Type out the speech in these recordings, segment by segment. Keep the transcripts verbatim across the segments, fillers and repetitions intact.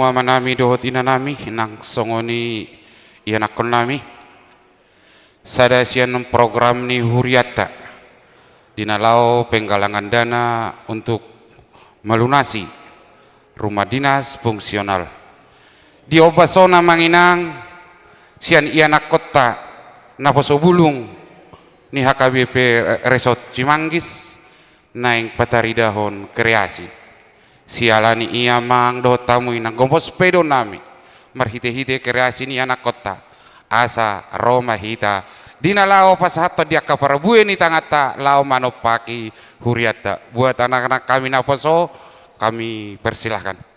Amanami dohot inanami, nang songon i ianakkonnami. Sada sian program ni hurianta di na laho penggalangan dana untuk melunasi rumah dinas fungsional. Di ombas on, amang inang, sian ianakkonta naposo bulung ni H K B P Resort Cimanggis naeng pataridahon kreasi. Siala ni i, amang dohot hamu inang, gomos pe do nami marhitehite kreasi ni ianakkonta, asa ro ma hita di na laho pasahathon di angka parbue ni tanganta laho manompaki hurianta. Buat anak-anak kami naposo, kami persilahkan.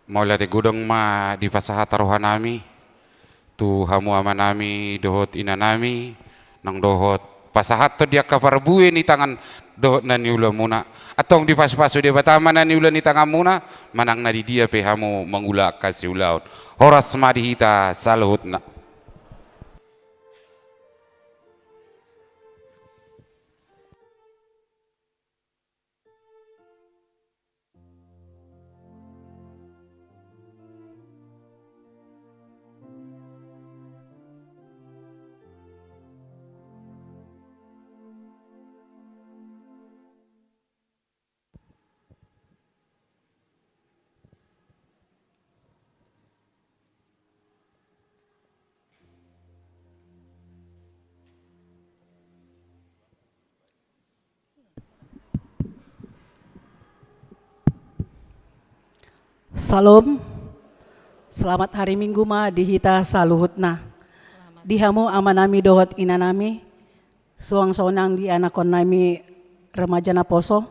Mauliate godang ma dipasahat rohanami tu hamu amanami dohot inanami, nang dohot pasahathon di angka parbue ni tangan dohot na niulamuna. Antong dipasupasu Debata ma na niula ni tanganmuna, manang na di dia pe hamu mangula angka siulaon. Horas ma di hita saluhutna. Syalom. Selamat hari Minggu ma di hita saluhutna. Di hamu amanami dohot inanami, suang sonang di anakkonnami remaja naposo,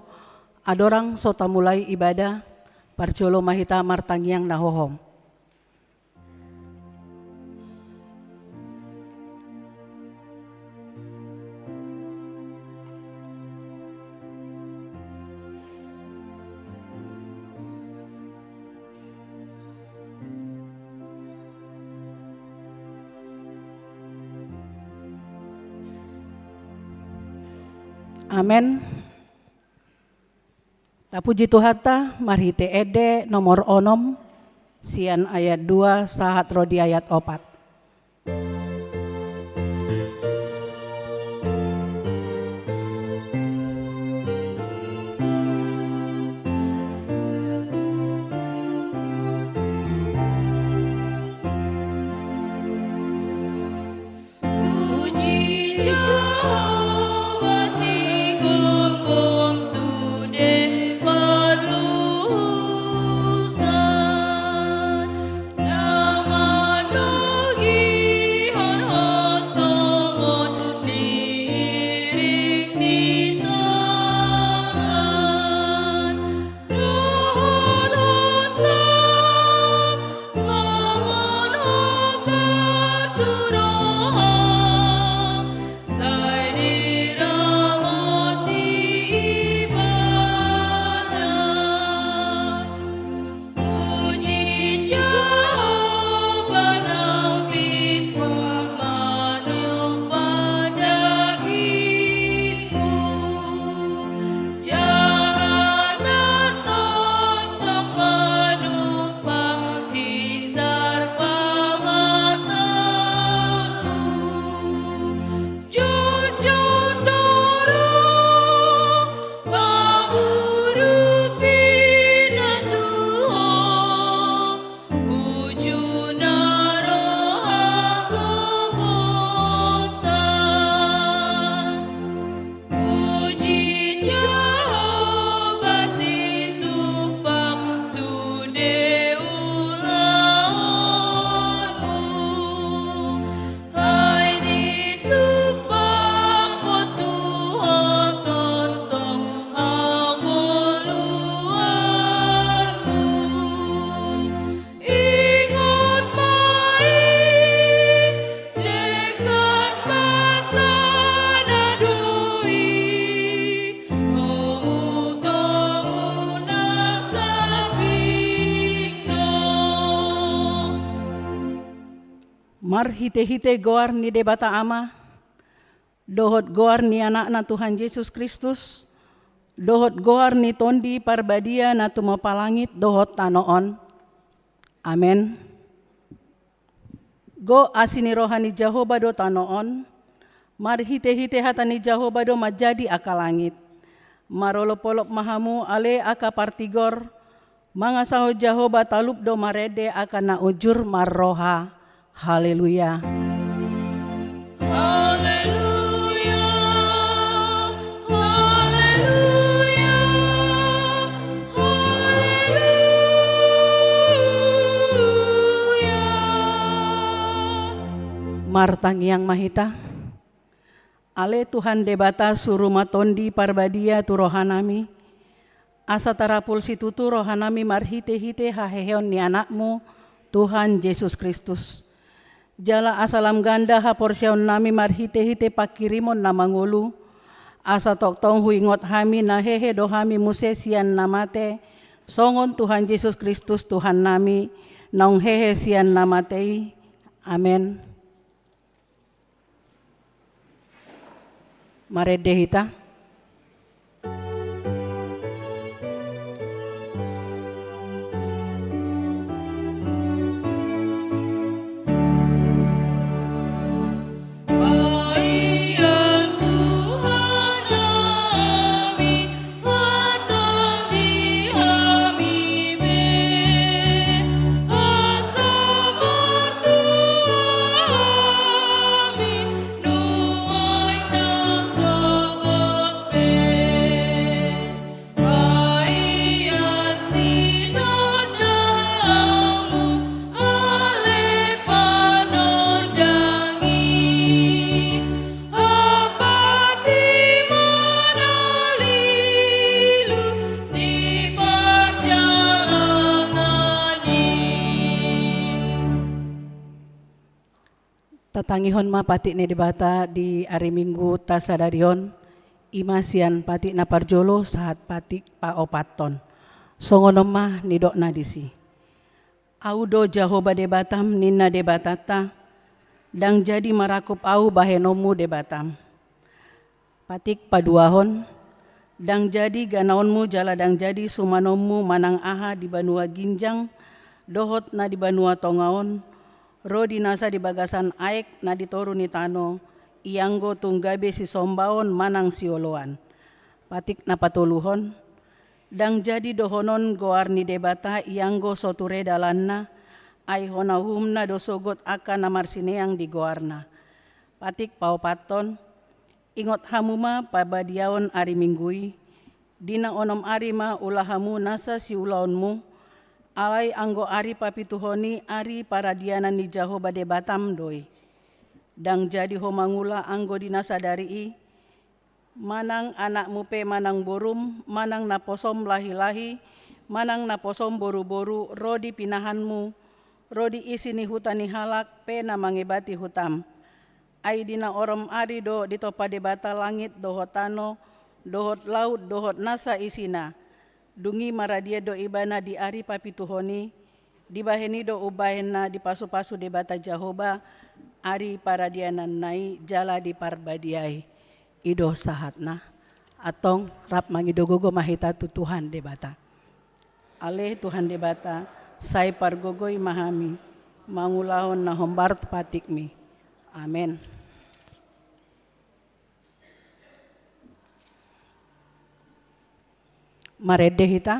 andorang so tamulai ibadah, parjolo ma hita martangiang na hohom. Amen. Tapuji Tuhanta, marhite ende nomor onom, sian ayat dua sahat ro di ayat opat. Puji Jahowa, sigomgom sude parluhutan, na manogihon ho songon lirik di tangan. Dohot hosa songon hombar tu roham, sai diramoti Ibana. Puji Jahowa, naung pintu manompa dagingku. Jala na tongtong manumpang hisar pamatangku. Jujur dorang pangurupi na tu ho, uju na roha gogonta. Puji Jahowa, situpang sude ulaonmu. Ai ditumpang ho tu ho tongtong hangoluanmu. Ingot ma i denggan basa na dao i, tomutomu na sambing do. Marhitehite goar ni Debata Ama, dohot goar ni Anakna Tuhan Jesus Kristus, dohot goar ni Tondi Parbadia na tumompa langit dohot tano on. Amen. Gok asi ni roha ni Jahowa do tano on, marhitehite hata ni Jahowa do manjadi angka langit. Marolopolop ma hamu ale angka partigor, mangasahon Jahowa talup do marende angka na ujur marroha. Haleluya. Haleluya. Haleluya. Haleluya. Martangiang ma hita. Ale Tuhan Debata, suru ma Tondi Parbadia tu rohanami, Asa tarapul situtu rohanami marhite-hite haheheon ni Anakmu, Tuhan Jesus Kristus. Jala asa lam ganda haporseaonnami marhite-hite pangkirimon na mangolu, asa tongtong huingot hami na hehe do hami muse sian na mate, songon Tuhan Jesus Kristus Tuhannami, naung hehe sian na mate i. Amen. Marende hita. Tatangihon ma patik ni Debata di ari Minggu ta sadari on, i ma sian patik na parjolo sahat patik paopathon. Songon on ma nidokna disi. Ahu do Jahowa Debatam, ninna Debatanta, ndang jadi marangkup ahu bahenonmu Debatam. Patik paduahon, ndang jadi ganaonmu jala ndang jadi sumanonmu manang aha di banua ginjang, dohot na di banua tonga on, ro di nasa di bagasan aek na di toru ni tano, ianggo tung gabe sisombaon manang sioloan. Patik na patoluhon, ndang jadi dohonon goar ni Debata ianggo so ture dalanna, ai hona uhumna do sogot angka na marsineang di goarna. Patik paopathon, ingot hamu ma pabadiaon ari Minggu i, di na onom ari ma ula hamu nasa siulaonmu, alai anggo ari papituhon i ari paradianan ni Jahowa Debatam do i. Ndang jadi ho mangula anggo di na sadari i, manang anakmu pe manang borum, manang naposom lahi-lahi, manang naposom boru-boru, ro di pinahanmu, ro di isi ni huta ni halak pe na mangebati hutam. Ai di na onom ari do ditompa Debata langit dohot tano, dohot laut, dohot nasa isina. Dung i maradian do ibana di ari papituhon i, dibahen i do umbahen na dipasu-pasu Debata Jahowa, ari paradiananna i jala diparbadiai. I do sahatna. Antong rap mangido gogo ma hita tu Tuhan Debata. Ale Tuhan Debata, sai pargogoi ma hami, mangulahon na hombar tu patikmi. Amen. Marende hita.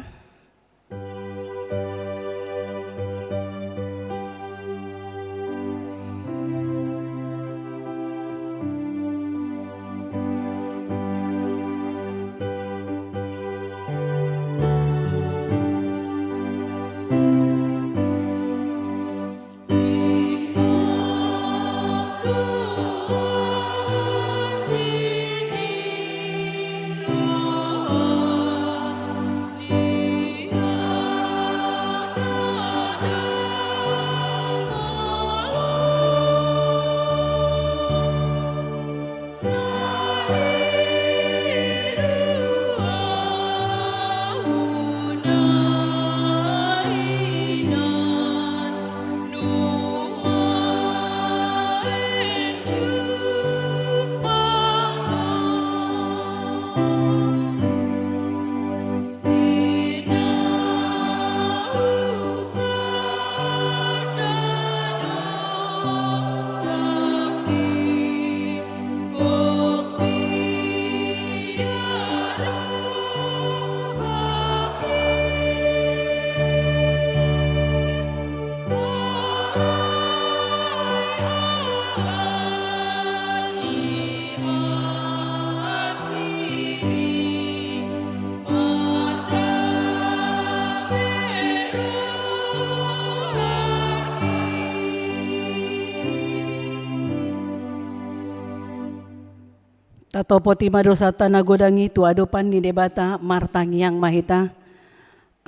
Tatopot i ma dosanta na godang i tu adopan ni Debata, martangiang ma hita.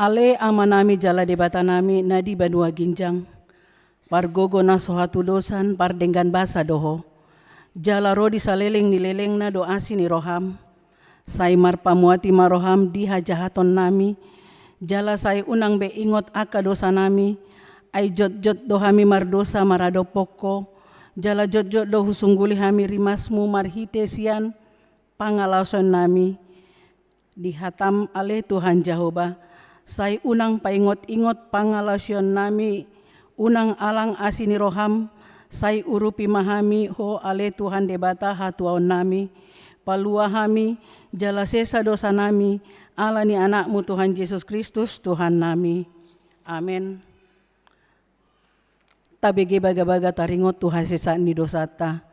Ale Amanami jala Debatanami na di banua ginjang, pargogo na so hatudosan pardenggan basa do Ho. Jala ro di saleleng ni lelengna do asi ni roham. Sai marpamuati ma roham di hajahatonnami, jala sai unang be ingot angka dosanami, ai jotjot do hami mardosa maradophon Ho, jala jotjot do husungguli hami rimasmu marhite sian pangalaosionnami di hatam ale Tuhan Jahowa, sai unang paingot-ingot pangalaosionnami, unang alang asi ni roham, sai urupi ma hami Ho ale Tuhan Debata hatuaonnami, palua hami, jala sesa dosanami, ala ni Anakmu Tuhan Jesus Kristus Tuhannami. Amen. Tabege bagabaga taringot tu hasesaan ni dosanta.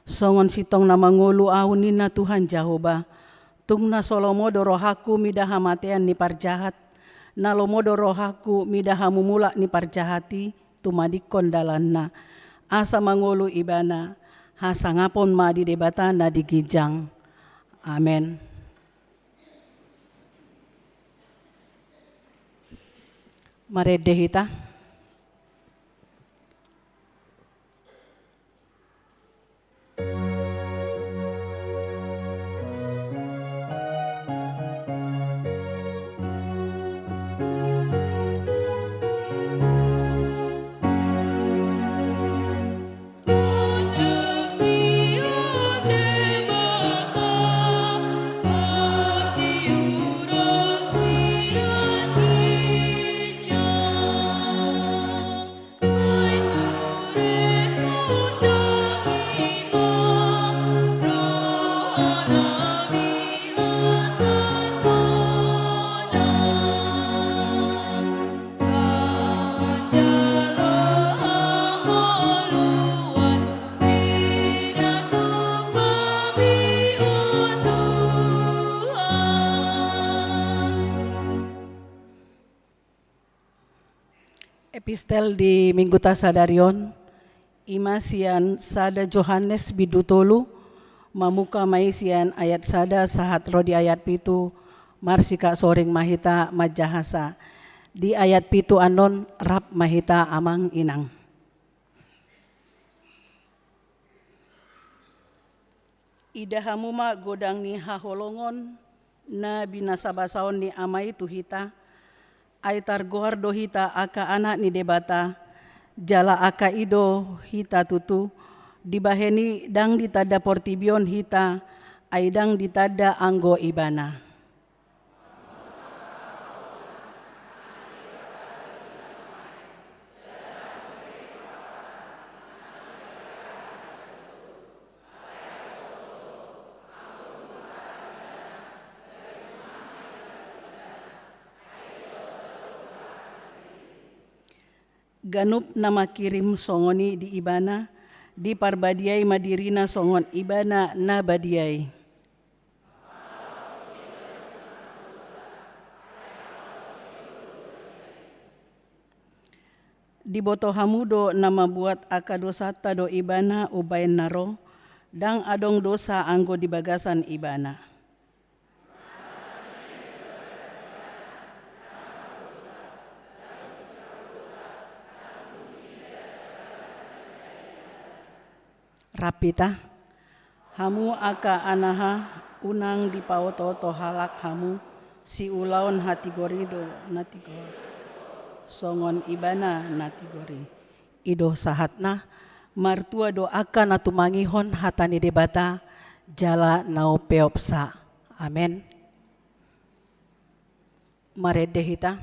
Songon sintong na mangolu ahu ninna Tuhan Jahowa, tung na so lomo do rohangku mida hamatean ni parjahat, na lomo do rohangku mida hamumulak ni parjahat i tumadingkon dalanna. Asa mangolu ibana, hasangapon ma di Debata na di ginjang. Amen. Marende hita. Epistel di mingguta sadari on, ima sian sada Johannes bindu tolu, mamungka ma i sian ayat sada sahat ro di ayat pitu, marsikak soring ma hita manjahasa. Di ayat pitu annon rap ma hita amang inang. Ida hamu ma godang ni haholongon na binasabasaon ni Ama i tu hita, ai targoar do hita angka anak ni Debata, jala angka i do hita tutu, dibahen i ndang ditanda portibi on hita, ai ndang ditanda anggo Ibana. Ganup na mangkirim songon i di Ibana, diparbadiai ma dirina songon Ibana na badia i. Diboto hamu do na mambuat angka dosanta do Ibana umbahen na ro, ndang adong dosa anggo di bagasan Ibana. Rap hita. Hamu angka anaha, unang dipaotooto halak hamu, siulaon hatigor i do na tigor, songon Ibana na tigor i. I do sahatna, martua do angka na tumangihon hata ni Debata, jala na umpeopsa. Amen. Marende hita.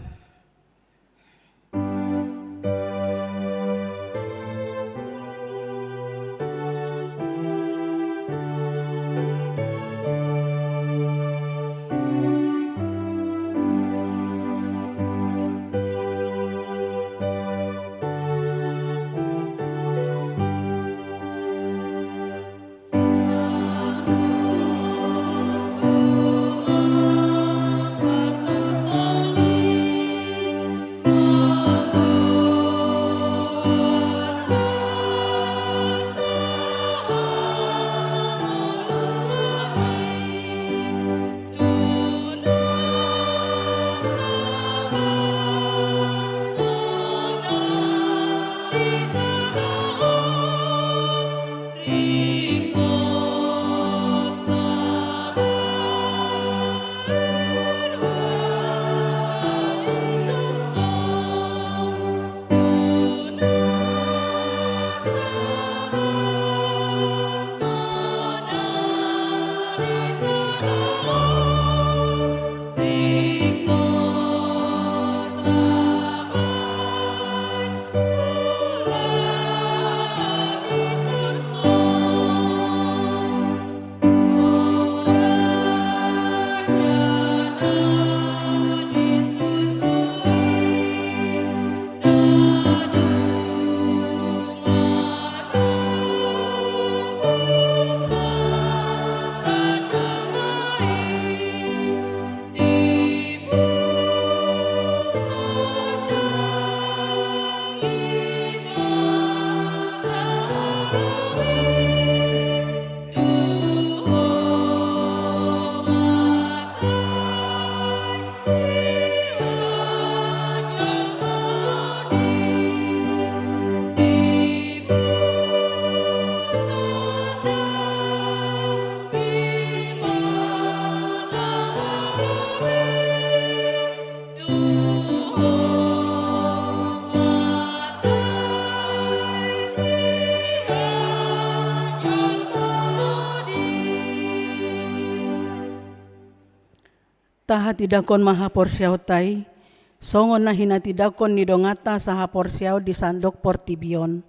Tindanghon ma haporseaonta i, songon na hinatindangkon ni donganta sahaporseaon di sandok portibi on.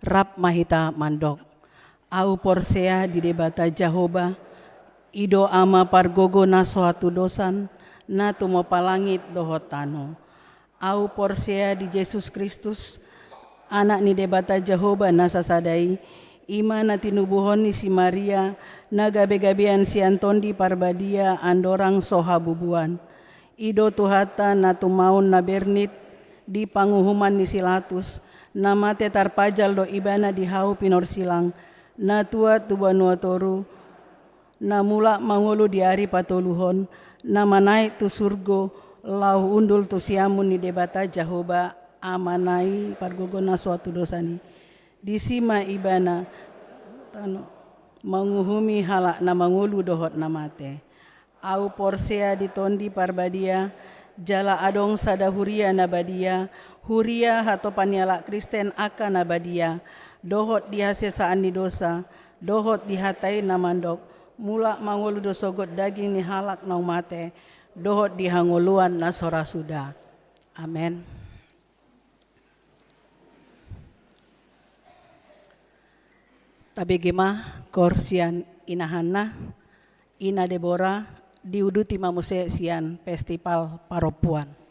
Rap ma hita mandok. Ahu porsea di Debata Jahowa, i do Ama pargogo na so hatudosan, na tumompa langit dohot tano. Ahu porsea di Jesus Kristus, Anak ni Debata Jahowa na sasada i, i ma na tinubuhon ni si Maria, na gabegabean sian Tondi Parbadia andorang so habubuan. I do Tuhanta na tumaon na bernit di panguhuman ni si Latus, na mate tarpajal do ibana di hau pinorsilang, na tuat tu banua toru, na mulak mangolu di ari patoluhon, na manaek tu surgo, laho hundul tu siamun ni Debata Jahowa, Amana i pargogo na so hatudosan i. Disi ma ibana tano manguhumi halak na mangolu dohot na mate. Ahu porsea di Tondi Parbadia, jala adong sada huria na badia, huria hatopan ni halak Kristen angka na badia, dohot di hasesaan ni dosa, dohot di hata i na mandok, mulak mangolu do sogot daging ni halak naung mate, dohot di hangoluan na so ra suda. Amen. Tabege ma koor sian Ina Hanna, Ina Debora, diuduti ma muse sian festival parompuan.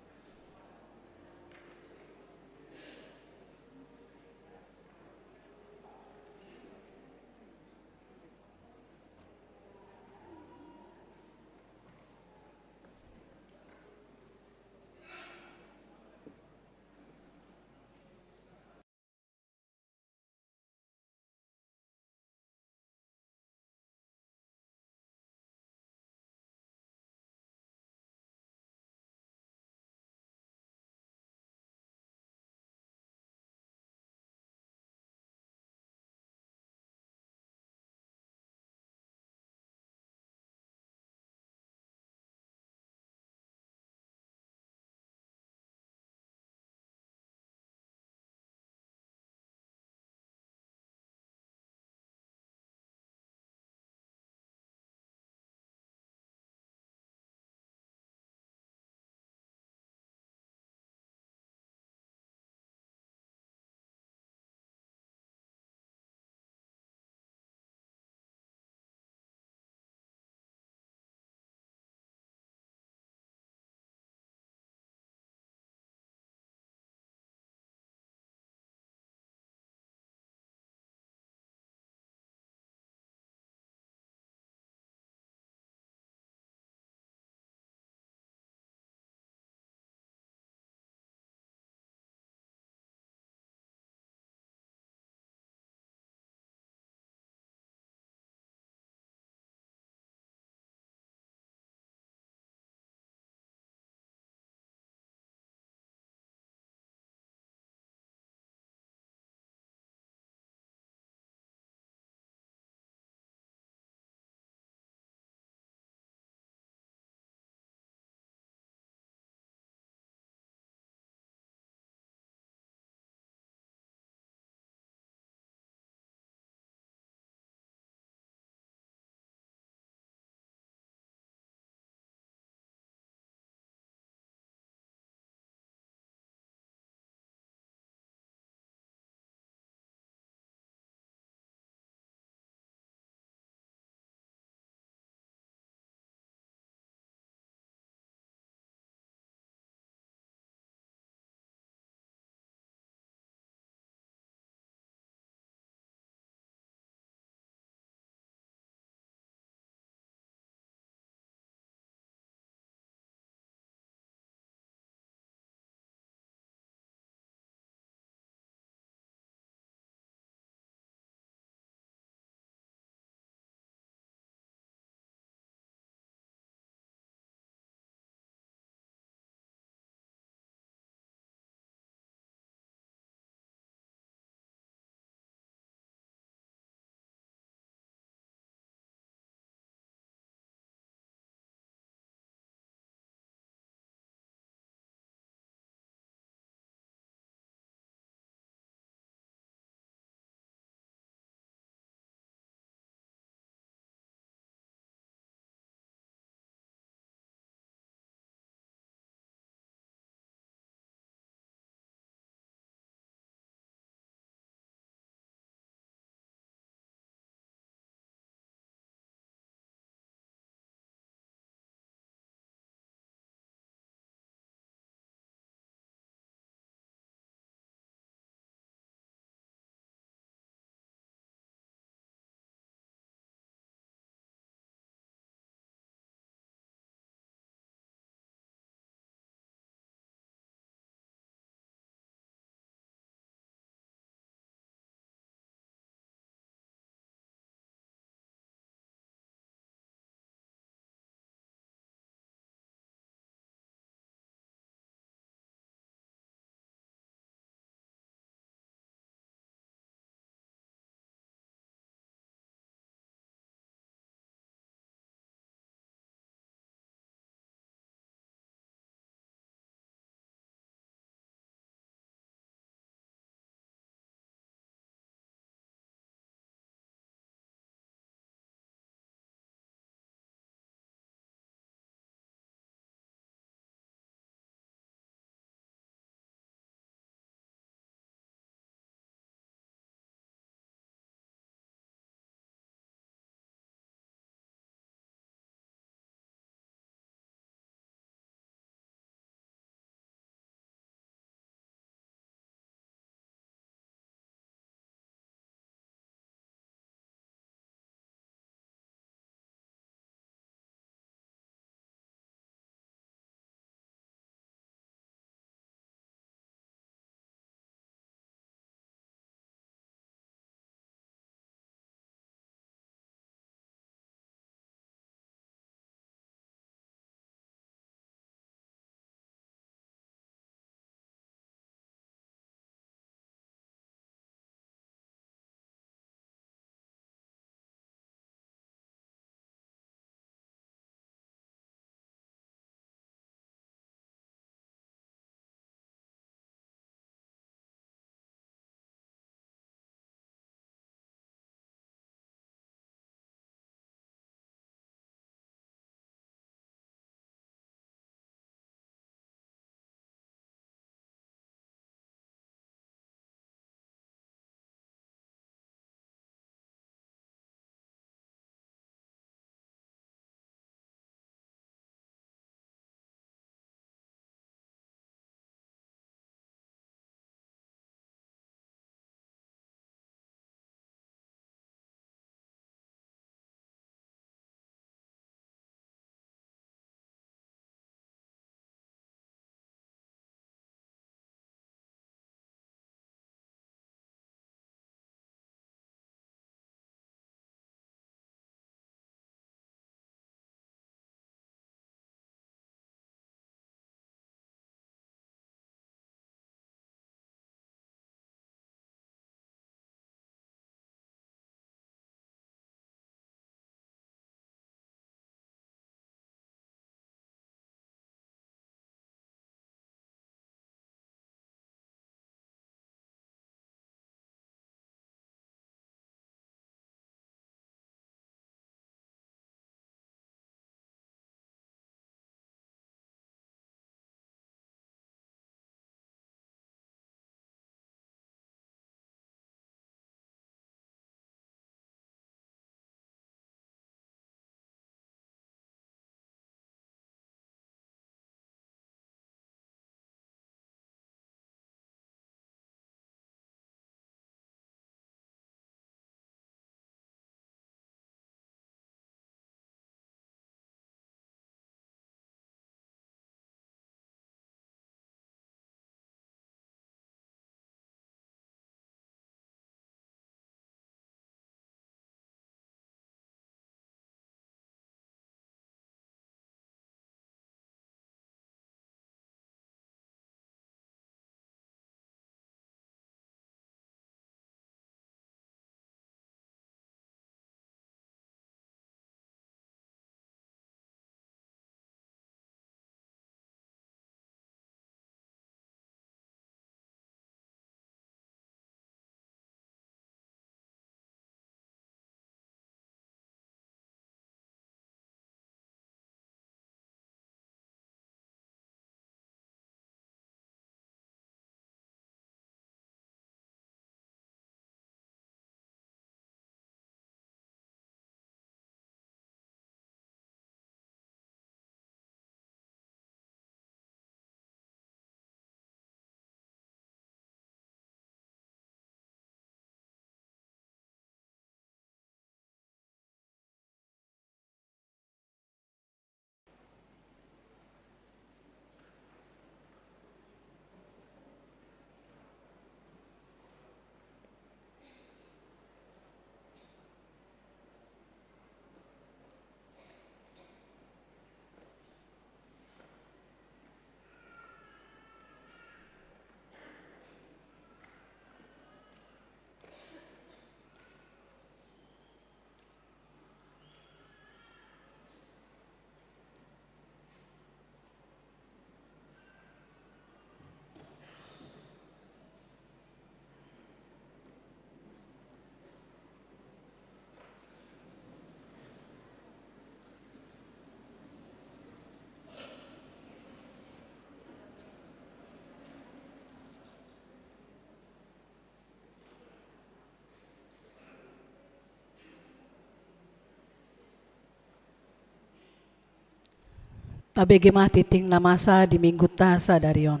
Abege ma tingting na masa di Minggunta sadari on.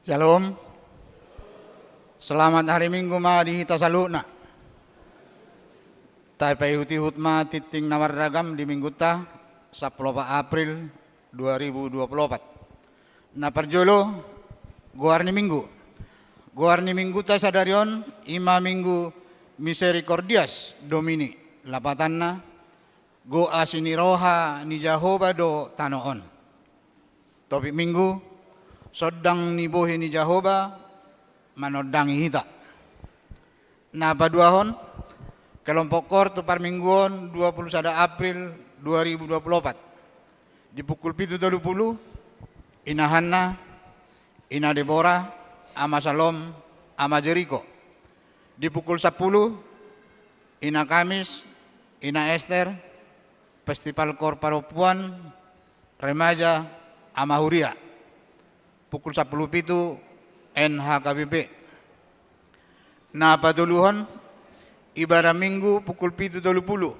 Syalom. Selamat hari Minggu ma di hita saluhutna. Tapaihut-ihut ma tingting na marragam di Minggunta, sampulu opat April dua ribu dua pulu opat. Na parjolo, goar ni Minggu. Goar ni Minggunta sadari on, i ma Minggu Misericordias Domini, lapatanna, goas ni roha ni Jahowa do tano on. Topik Minggu, sondang ni bohi ni Jahowa manondangi hita. Na paduahon, kelompok koor tu parmingguon dua pulu sada April dua ribu dua pulu opat. Di pukul pitu tolu pulu, Ina Hanna, Ina Debora, Ama Salom, Ama Jeriko. Di pukul sampulu, Ina Kamis, Ina Ester, Festival Koor Parompuan, Remaja, Ama Huria. Pukul sampulu pitu, N H K B P. Na patoluhon, ibadah Minggu pukul pitu tolu pulu.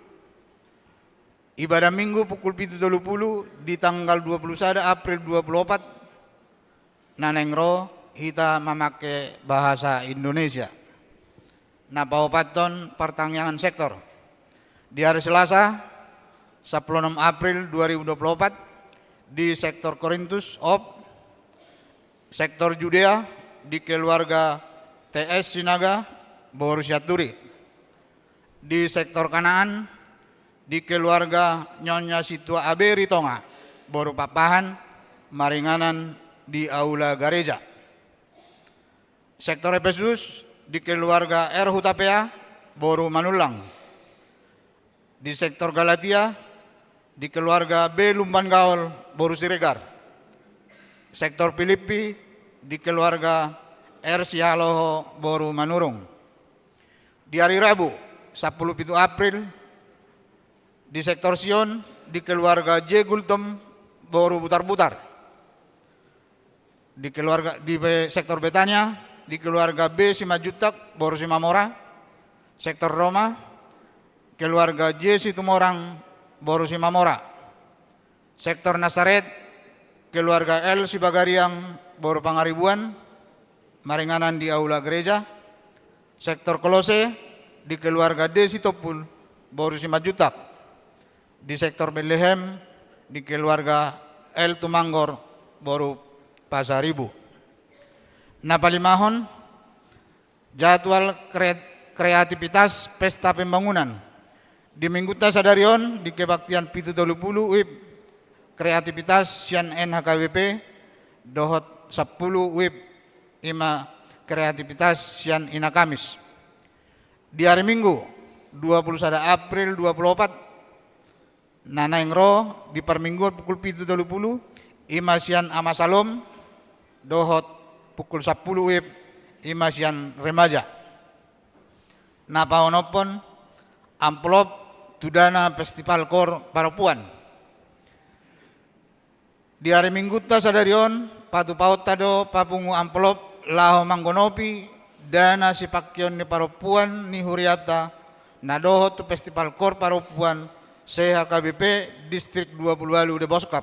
Ibadah Minggu pukul pitu tolu pulu di tanggal dua pulu sada April dua pulu opat, na naeng ro hita mamangke bahasa Indonesia. Na paopathon, partangiangan sektor. Di ari Selasa, sampulu onom April dua ribu dua pulu opat, di sektor Korintus op, sektor Judea, di keluarga T S Sinaga, boru Sianturi. Di sektor Kanaan, di keluarga Nyonya Situa Aberi Tonga, boru Pakpahan, maringanan di aula gareja. Sektor Epesus, di keluarga R Hutapea, boru Manullang. Di sektor Galatia, di keluarga B Lumban Gaol, boru Siregar. Sektor Pilippi, di keluarga R Sihaloho, boru Manurung. Di ari Rabu, sampulu pitu April, di sektor Sion, di keluarga J Gultom, boru Butarbutar. Di keluarga, di Be-, sektor Betania, di keluarga B Simanjuntak, boru Simamora. Sektor Roma, keluarga J Situmorang, boru Simamora. Sektor Nasaret, keluarga L Sibagariang, boru Pangaribuan, maringanan di aula gareja. Sektor Kolose, di keluarga D Sitompul, boru Simanjuntak. Di sektor Betlehem, di keluarga L Tumanggor, boru Pasaribu. Na palimahon, jadwal kre-, kreativitas pesta pembangunan. Di Minggunta sadari on, di kebaktian pitu tolu pulu, wib kreativitas sian N H K B P, dohot sampulu, wib i ma kreativitas sian Ina Kamis. Di ari Minggu, dua pulu sada April dua pulu opat, na naeng ro di parmingguon pukul pitu tolu pulu, i ma sian Ama Salom, dohot pukul sampulu, wib i ma sian remaja. Na paonomhon, amplop tu dana Festival Koor Parompuan. Di ari Minggunta sadari on, patupaonta do papungu amplop laho manggonopi dana sipangkeon ni parompuan ni hurianta na dohot tu Festival Koor Parompuan se-H K B P Distrik dua pulu ualu Deboskap.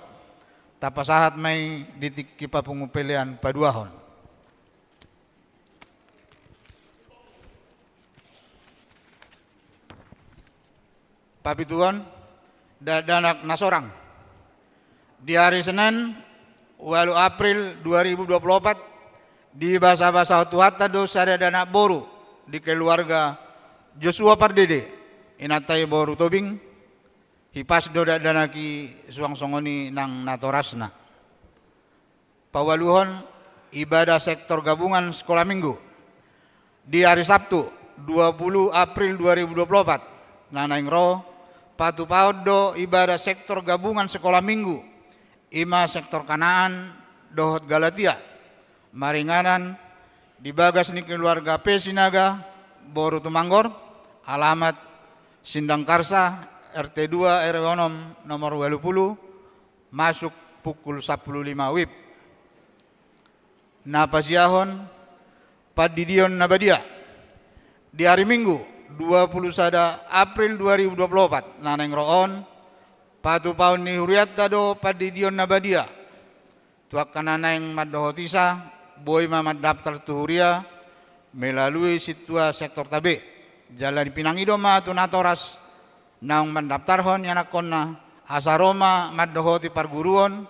Tapasahat ma i di tingki papungu pelean paduahon. Papituhon, dakdanak na sorang. Di ari Senen, ualu April dua ribu dua pulu opat, dibasabasahon Tuhanta do sada dakdanak boru di keluarga Josua Pardede, inanta i boru Tobing. Hipas do dakdanak i suang songon i nang natorasna. Paualuhon, ibadah sektor gabungan sekolah minggu. Di ari Sabtu, dua pulu April dua ribu dua pulu opat, na naeng ro, patupaon do ibadah sektor gabungan sekolah minggu, i ma sektor Kanaan dohot Galatia. Maringanan di bagas ni keluarga P Sinaga, boru Tumanggor, alamat Sindangkarsa, R T dua, R W onom, nomor ualu pulu, masuk pukul sampulu lima wib. Na pasiahon, pandidion na badia. Di ari Minggu, dua pulu sada April dua ribu dua pulu opat, na naeng ro on, patupaon ni hurianta do pandidion na badia. Tu angka na naeng mandohoti sa, boi ma mandaptar tu huria, melalui sintua sektorta be. Jala dipinangido ma tu natoras, naung mandaptarhon ianakkonna, asa ro ma mandohoti parguruon,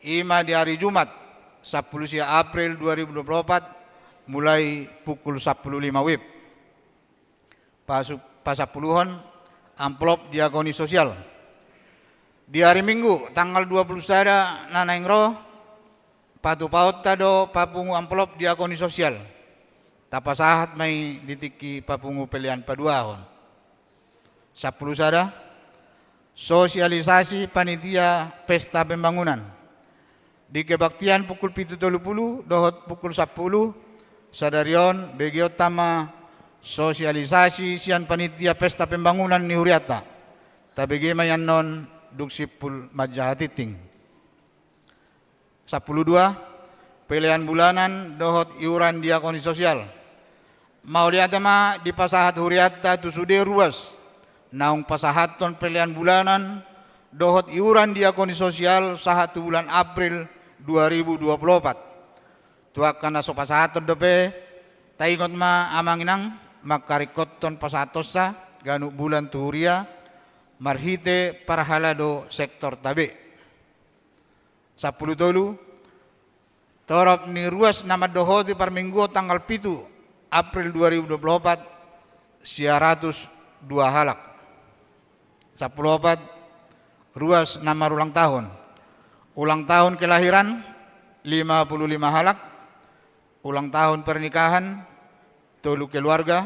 i ma di ari Jumat, sampulu sia April dua ribu dua pulu opat, mulai pukul sampulu lima wib. Pasu-, pasampuluhon amplop diakoni sosial. Di ari Minggu, tanggal dua pulu sada na naeng ro, patupaonta do papungu amplop diakoni sosial. Tapasahat ma i di tingki papungu pelean paduahon. Sampulu sada, sosialisasi panitia pesta pembangunan. Di kebaktian pukul pitu tolu pulu dohot pukul sampulu, sadari on begeonta ma sosialisasi sian panitia pesta pembangunan ni hurianta. Tabege ma i annon dung simpul manjaha tingting. Sampulu dua, pelean bulanan dohot iuran diakoni sosial. Mauliate ma dipasahat hurianta tu sude ruas naung pasahathon pelean bulanan dohot iuran diakoni sosial sahat tu bulan April dua ribu dua pulu opat. Tu angka na so pasahathon dope, taingot ma amang inang, mangkaringkothon pasahathonsa ganup bulan tu huria, marhite parhalado sektorta be. Sampulu tolu, torop ni ruas na mandohoti parmingguon tanggal pitu April dua ribu dua pulu opat, sia ratus dua halak. Sampulu opat, ruas na marulang tahun. Ulang tahun kelahiran, lima pulu lima halak. Ulang tahun pernikahan, tolu keluarga.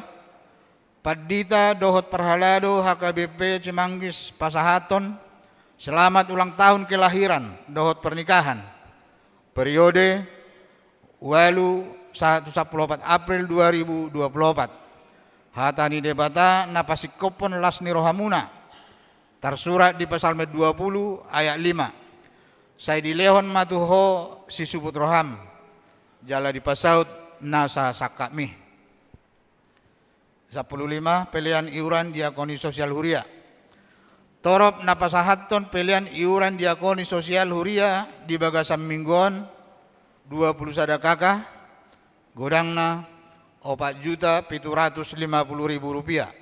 Pandita dohot parhalado H K B P Cimanggis pasahathon selamat ulang tahun kelahiran dohot pernikahan. Periode ualu sahat tu sampulu opat April dua ribu dua pulu opat. Hata ni Debata na pasingkophon las ni rohamuna. Tarsurat di Psalmen dua pulu ayat lima. Sai dilehon ma tu ho sisuput roham, jala dipasaut nasa sangkapmi. Sampulu lima, pelean iuran diakoni sosial huria. Torop na pasahathon pelean iuran diakoni sosial huria di bagasan minggu on, dua pulu sada K K, godangna opat juta pitu ratus lima pulu ribu rupiah.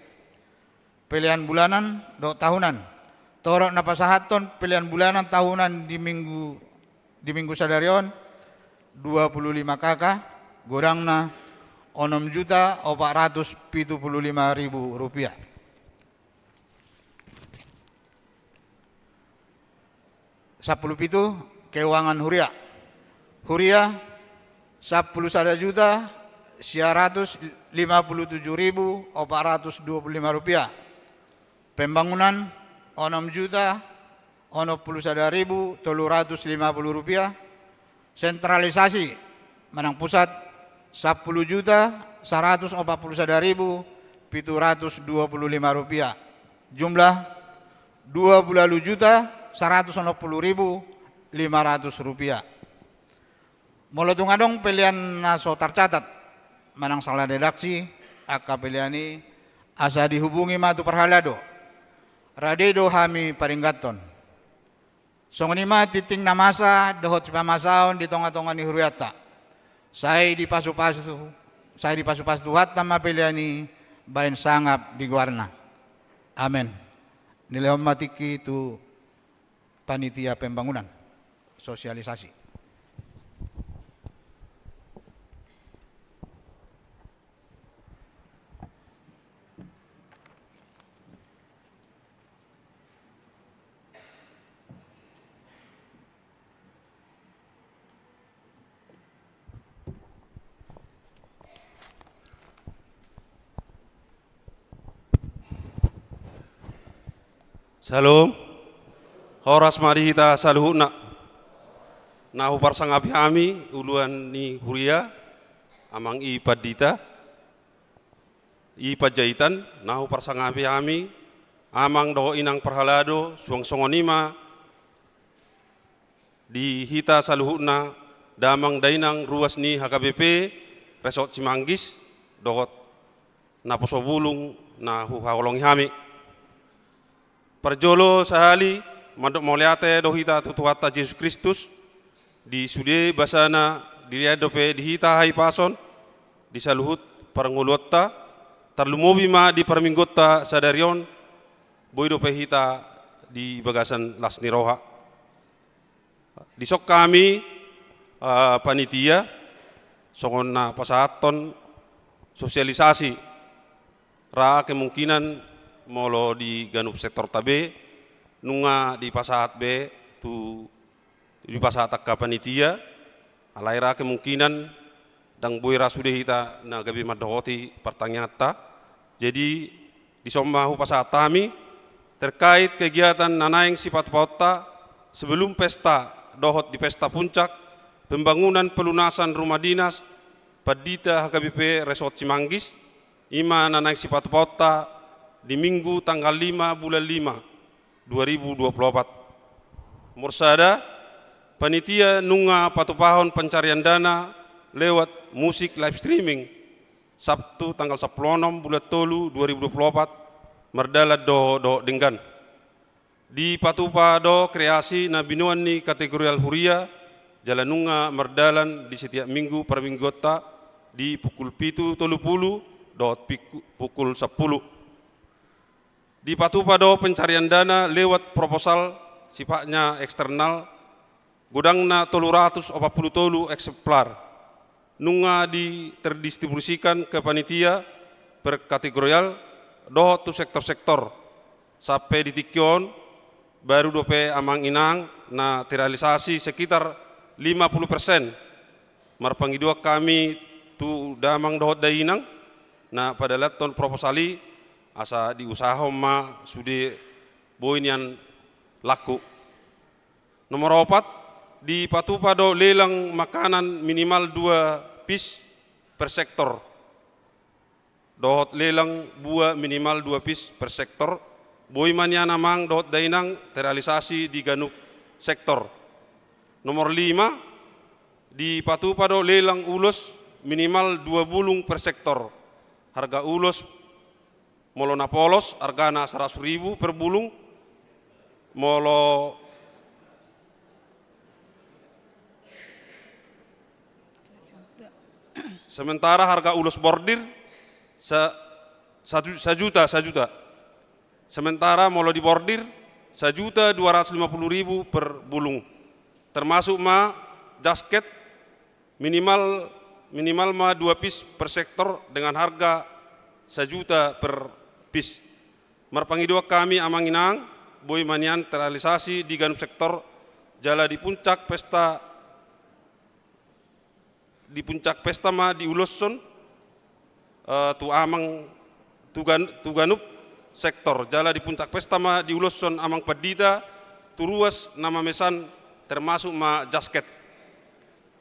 Pelean bulanan dohot tahunan. Torop na pasahathon pelean bulanan tahunan di minggu, di minggu sadari on, dua pulu lima K K, godangna onom juta opat ratus pitu pulu lima ribu rupiah. Sampulu pitu, keuangan huria. Huria, sampulu sada juta sia ratus lima pulu tujuh ribu opat ratus dua pulu lima rupiah. Pembangunan, onom juta onom pulu sada ribu tolu ratus lima pulu rupiah. Sentralisasi manang pusat, sampulu juta saratus opat pulu sada ribu pitu ratus dua pulu lima rupiah. Jumlah, dua pulu ualu juta saratus onom pulu ribu lima ratus rupiah. Molo tung adong pelean na so tarcatat manang salah redaksi angka pelean i, asa dihubungi ma tu parhalado. Rade do hami paringgathon. Songon i ma tingting na masa dohot sipamasaon di tongatonga ni hurianta. Sai dipasupasu, sai dipasupasu Tuhanta ma pelean i baen sangap di goarna. Amen. Nilehon ma tingki tu panitia pembangunan. Sosialisasi. Syalom. Horas ma di hita saluhutna. Na huparsangapi hami uluan ni huria, amang i pandita, i Panjaitan, na huparsangapi hami, amang dohot inang parhalado, suang songon i ma di hita saluhutna damang dainang ruas ni H K B P Resort Cimanggis dohot naposo bulung na huhaholongi hami. Parjolo sahali, mandok mauliate do hita tu Tuhanta Jesus Kristus, di sude basana dilehon dope di hita hahipason di saluhut parngoluonta, tarlumobi ma di parmingguonta sadari on, boi dope hita di bagasan las ni roha. Dison hami, eh, panitia, songon na pasahathon sosialisasi. Ra kemungkinan molo di ganup sektorta be, nunga dipasahat be tu, dipasahat angka panitia, alai ra kemungkinan ndang boi ra sude hita na gabe mandohoti partangianganta. Jadi, dison ma hupasahat hami, terkait kegiatan na naeng sipatupaonta sebelum pesta dohot di pesta puncak pembangunan pelunasan rumah dinas Pandita H K B P Resort Cimanggis, i ma na naeng sipatupaonta di Minggu tanggal lima bulan lima dua ribu dua puluh opat. Nomor sada, panitia nunga patupahon pencarian dana lewat musik live streaming, Sabtu tanggal sampulu onom bulan tolu dua ribu dua puluh opat, mardalan do dohot denggan. Dipatupa do kreasi na binoan ni kategorial huria, jala nunga mardalan di setiap minggu parmingguonta di pukul pitu tolu pulu dohot piku-, pukul sampulu. Dipatupa do pencarian dana lewat proposal sifatnya eksternal, godangna tolu ratus opat pulu tolu eksemplar. Nunga di-, terdistribusikan ke panitia per kategorial dohot tu sektor-sektor. Sampe di tingki on, baru dope amang inang na terrealisasi sekitar lima puluh persen. Marpangidoan hami tu damang dohot dainang na padalathon proposal i, asa diusahahon ma sude boi nian laku. Nomor opat, dipatupa do lelang makanan minimal dua pis per sektor dohot lelang buah minimal dua pis per sektor, boi ma nian amang dohot dainang terrealisasi di ganup sektor. Nomor lima, dipatupa do lelang ulos minimal dua bulung per sektor. Harga ulos, molo na polos hargana seratus ribu per bulung, molo sementara harga ulos bordir sa-, saju-, sajuta, sajuta. Sementara molo di bordir, sajuta dua ratus lima puluh ribu per bulung. Termasuk ma jasket, minimal, minimal ma dua pis per sektor dengan harga sajuta per pis. Marpangidoan hami amang inang, boi ma nian terrealisasi di ganup sektor, jala di puncak pesta, di puncak pesta ma diuloshon, eh, tu amang, tu gan-, tu ganup sektor, jala di puncak pesta ma diuloshon amang pandita tu ruas na mamesan, termasuk ma jasket.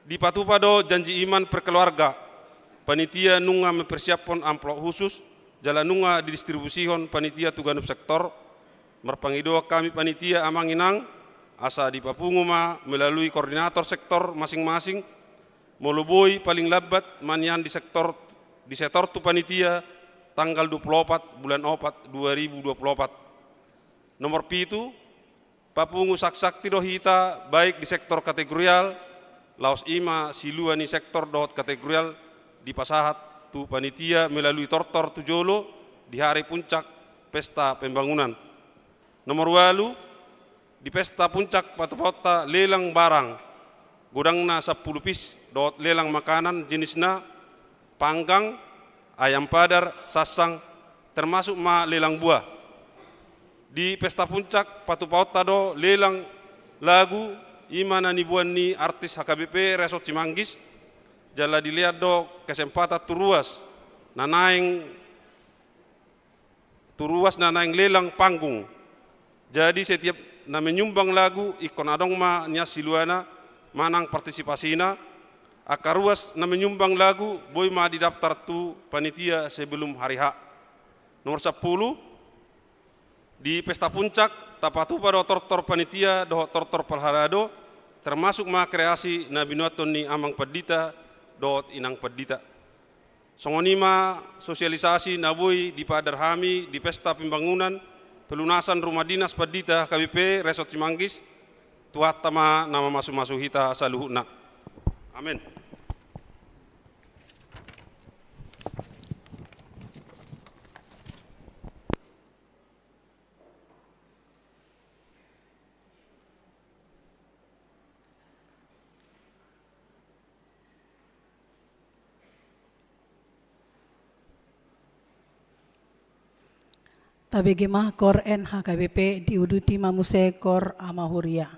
Dipatupa do janji iman per keluarga. Panitia nunga mempersiaphon amplop khusus, jala nunga didistribusihon panitia tu ganup sektor. Marpangidoan hami panitia amang inang, asa dipapungu ma melalui koordinator sektor masing-masing, molo boi paling lambat ma nian di sektor, disetor tu panitia tanggal dua puluh opat bulan opat dua ribu dua puluh opat. Nomor pitu, papungu saksakti do hita, baik di sektor kategorial, laos i ma silua ni sektor dohot kategorial dipasahat tu panitia melalui tortor tu jolo di hari puncak pesta pembangunan. Nomor ualu, di pesta puncak patupaonta lelang barang, godangna sampulu pis dohot lelang makanan jenisna panggang, ayam padar, sansang, termasuk ma lelang buah. Di pesta puncak patupaonta do lelang lagu, i ma na niboan ni artis H K B P Resort Cimanggis, jala dilean do kesempatan tu ruas na naeng, tu ruas na naeng lelang panggung. Jadi setiap na menyumbang lagu ingkon adong ma nian siluana manang partisipasina, angka ruas na menyumbang lagu boi ma didaftar tu panitia sebelum hari H. Nomor sampulu, di pesta puncak tapatupa do tortor panitia dohot tortor parhalado, termasuk ma kreasi na binuathon ni Amang Pandita dohot Inang Pandita. Songon i ma sosialisasi na boi dipaadar hami di Pesta Pembangunan Pelunasan Rumah Dinas Pandita H K B P Resort Simanggis. Tuhanta ma na mamasumasu hita saluhutna. Amen. Tabege ma Kor N H K B P, diuduti ma muse Kor Ama Huria.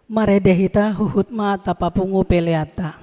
Marende hita, huhut ma tapapungu peleanta.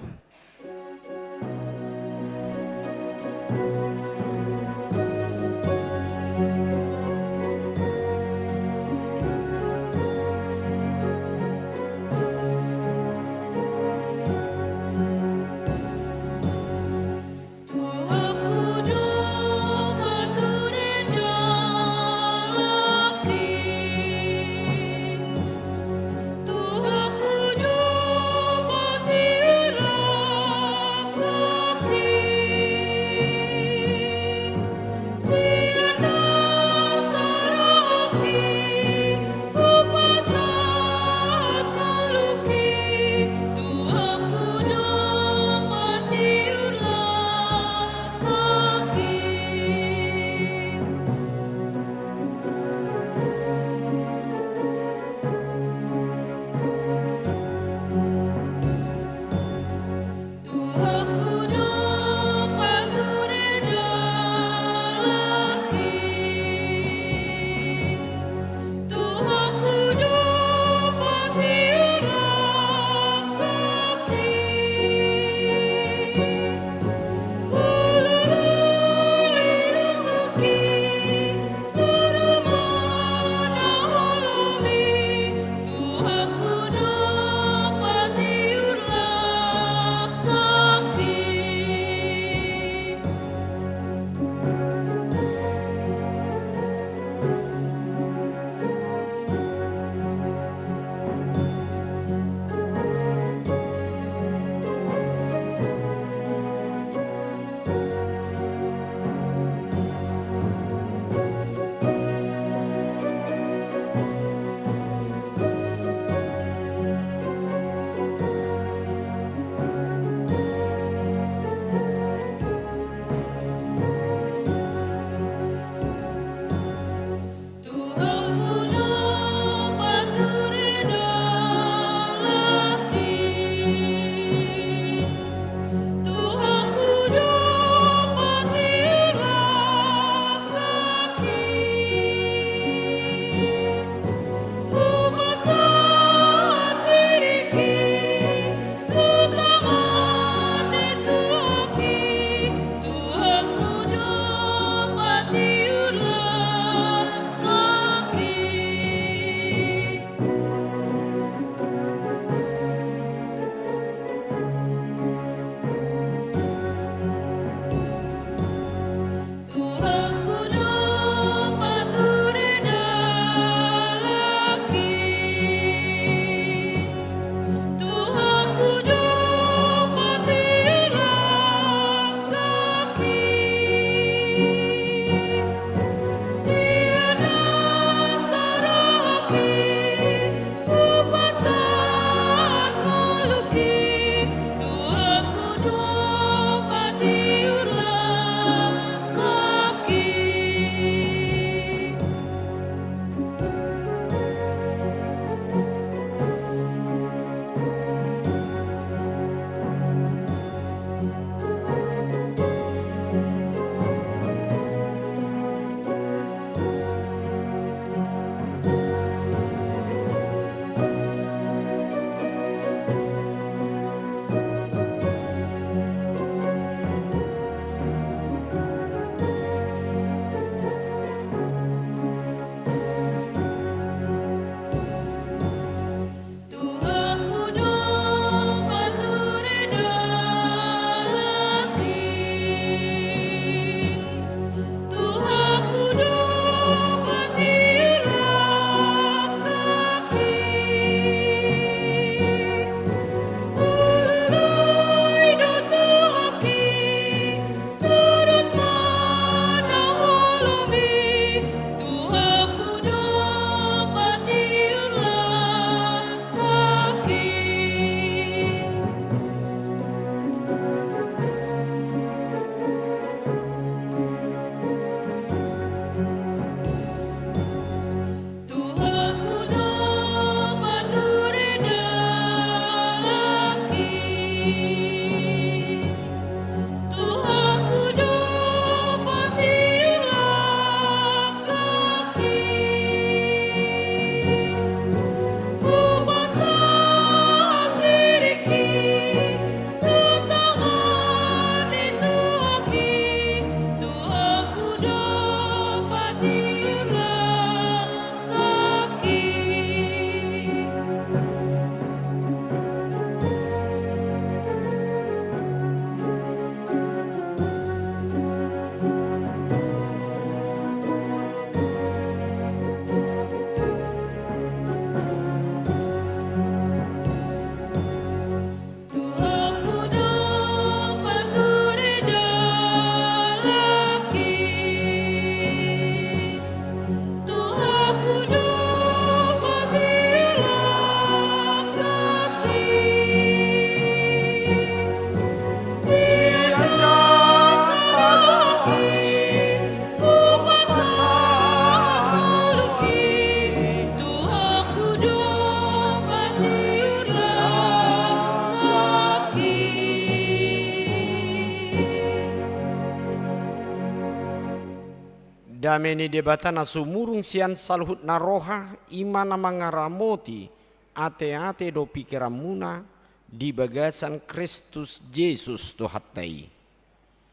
Dame ni Debata na sumurung sian saluhut na roha, i ma na mangaramoti ateate dohot pingkiranmuna di bagasan Kristus Jesus Tuhanta i.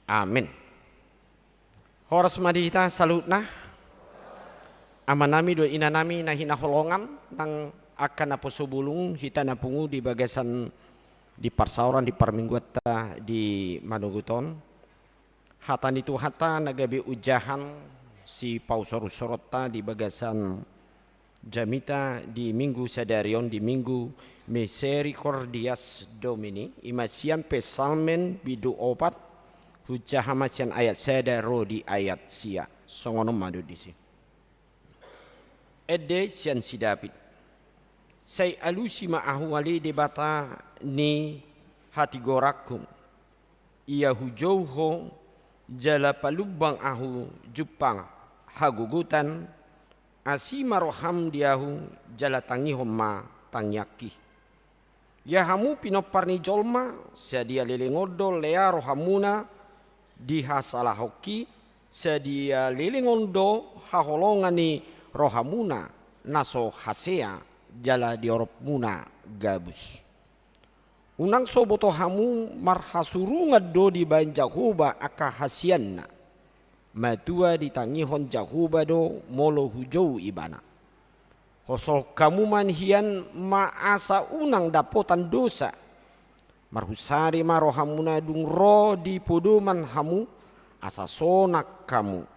Amen. Horas ma di hita saluhutna. Amanami dohot inanami na hinaholongan, nang angka naposo bulung hita na pungu di bagasan di parsaoran di parmingguanta di manogot on. Hata ni Tuhanta na gabe ujahan sipausor-usoronta di bagasan jamita di Minggu sadari on, di Minggu Misericordias Domini, i ma sian Psalmen bindu opat, hujaha ma sian ayat sada ro di ayat sia. Songon on ma dohot disi. Ende sian si David. Sai alusi ma ahu ale Debata ni hatigoranku. Ia hujou Ho, jala palumbang ahu jumpang hagogotan, asi ma roham di ahu, jala tangihon ma tangiangki. Ia hamu pinompar ni jolma, sadia leleng on do lea rohamuna dihasalahonki, sadia leleng on do haholongan ni rohamuna na so hasea jala dioropmuna gabus. Unang so boto hamu marhasurungan do dibaen Jahowa angka hasianna. Matua ditangihon Jahowa do molo hujou ibana. Hosohon hamu ma hian ma asa unang dapotan dosa. Marhusari ma rohamuna dung ro di podoman hamu, asa sonang hamu.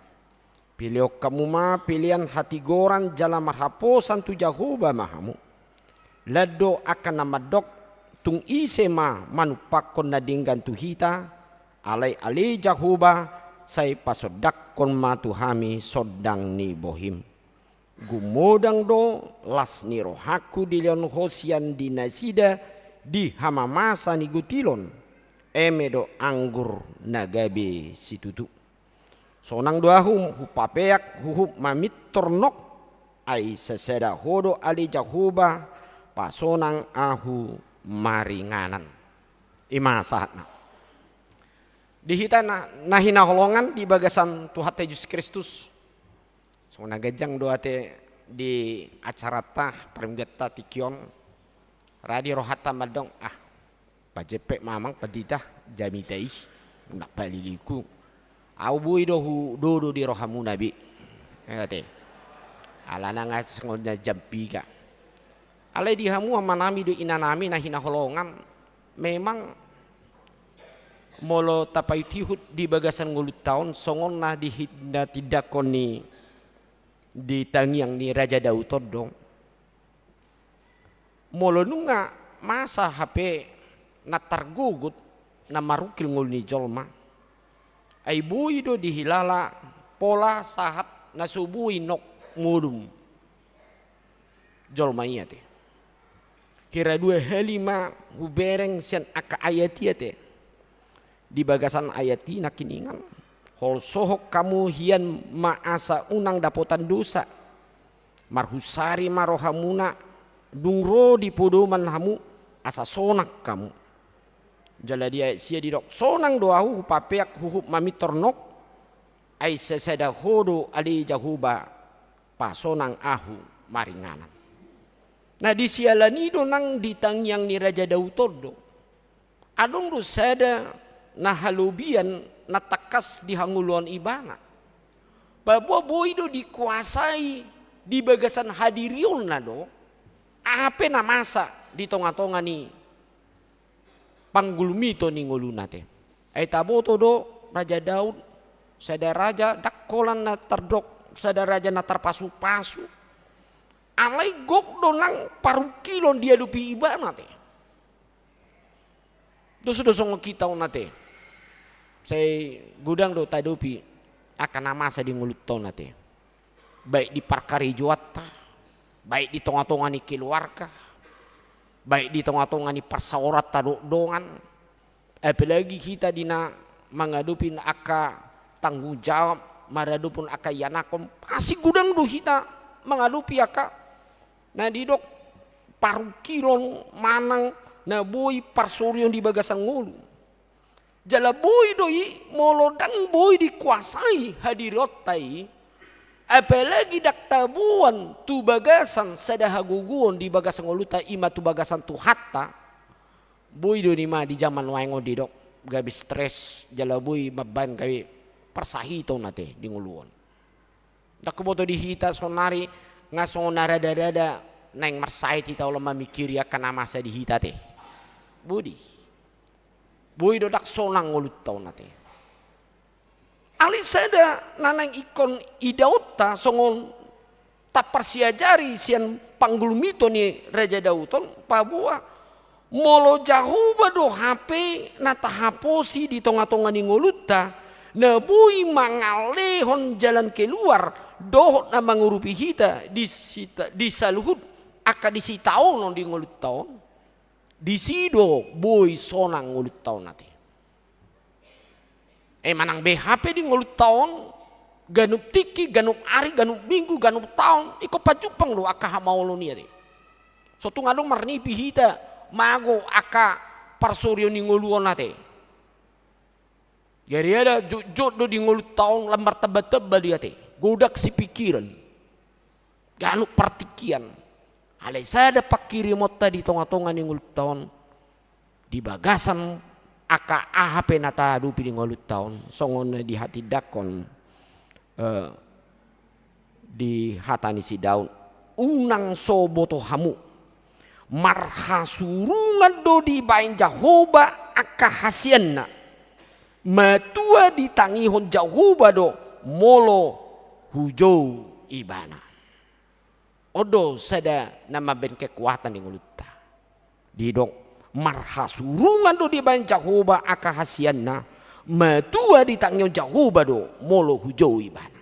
Pelehon hamu ma pelean hatigoran jala marhaposan tu Jahowa ma hamu. Lan do angka na mandok, tung ise ma manumpakkon na denggan tu hita, alai ale Jahowa, sai pasondangkon ma tu hami sondang ni bohim. Gumodang do las ni rohangku dilehon Ho sian di nasida di hamamasa ni gotilon, eme do anggur na gabe situtu. Sonang do ahu hupapeak huhut mamintor nok, ai sasada Ho do ale Jahowa, pasonang ahu maringanan. I ma sahatna. Di hita na, na hinaholongan di bagasan Tuhanta Jesus Kristus. Songon na ganjang do ate di acaranta parmingguanta tingki on. Ra di rohanta mandok, ah, pajempek ma amang pandita, jamita i, unang paliliku. Ahu boi do hudodo di rohamuna be. Ate. Alana nga songon na jampika. Alai di hamu amanami dohot inanami na hinaholongan, memang molo tapaihutihut di bagasan ngolunta on songon na di hi-, na tindangkon ni di tangiang ni Raja Daud on do. Molo nunga masa hape na targogot na marungkil ngolu ni jolma. Ai boi do dihilala pola sahat na so boi nok modom jolma i ate. Hira dua hali ma hubereng sian angka ayat i ate. Di bagasan ayat i nangkiningan. Holsohon hamu hian ma asa unang dapotan dosa. Marhusari ma rohamuna, dung ro di podoman hamu, asa sonang hamu. Jala di ayat sia didok, sonang do ahu hupapeak huhut mamintor nok, ai sasada Ho do ale Jahowa, pasonang ahu maringanan. Na di siala ni i do nang di tangiang ni Raja Daud on do. Adong do sada na halobian na tangkas di hangoluan ibana. Paboa boi do dikuasai di bagasan hadirionna do, aha pe na masa di tongatonga ni panggulmito ni ngoluna te. Ai taboto do Raja Daud, sada raja ndang holan na tardok, sada raja na tarpasupasu. Alai gok do nang parungkilon diadopi ibana te. Dos do songon hita on ate. Sai godang do taadopi angka na masa di ngolunta on ate. Baik di parkarejoanta, baik di tongatonga ni keluarga, baik di tongatonga ni parsaoranta dohot dongan. Apalagi hita di na mangadopi angka tanggung jawab maradophon angka ianakhon, pasti godang do hita mangadopi angka na didok parungkilon manang na boi parsorion di bagasan ngolu. Jala boi do i molo ndang boi dikuasai hadirionta i, Apalagi ndang taboan tu bagasan sada hagogoon di bagasan ngolunta, i ma tu bagasan Tuhanta. Boi do nian ma di jaman nuaeng on didok gabe stres jala boi mambaen gabe parsahiton ate di ngolu on. Ndang huboto di hita saonari nga songon na rada-rada naeng marsahit hita olo mamingkiri angka na masa di hita ate. Boi do. Boi do ndang sonang ngolunta on ate. Alai sada na naeng ingkon idaonta songon taparsiajari sian panggulmiton ni Raja Daud on, paboa molo Jahowa do hape na tahaposi di tonga-tonga ni ngolunta, na boi mangalehon jalan keluar dohot na mangurupi hita di sita-, di saluhut angka di sitaonon di ngolunta on, disi do boi sonang ngolunta on ate. E manang beha pe di ngolunta on, ganup tingki, ganup ari, ganup minggu, ganup taon, ingkon pajumpang do angka hamaolon i ate. So tung adong marnipi hita mago angka parsorion ni ngolu on ate. Gariada jotjot do di ngolunta on lam martamba-tamba do i ate. Godang sipikiran. Ganup partingkian. Alai sada pangkirimonta di tonga-tonga ni ngolunta on. Di bagasan angka aha pe na tahadopi di ngolunta on, songon na dihatindangkon, eh, di hata ni si Daud, unang so boto hamu. Marhasurungan do dibaen Jahowa angka hasianna. Matua ditangihon Jahowa do molo hujou ibana. On do sada na mambaen kekuatan di ngolunta. Didok, marhasurungan do dibaen Jahowa angka hasianna, matua ditangihon Jahowa do molo hujou ibana.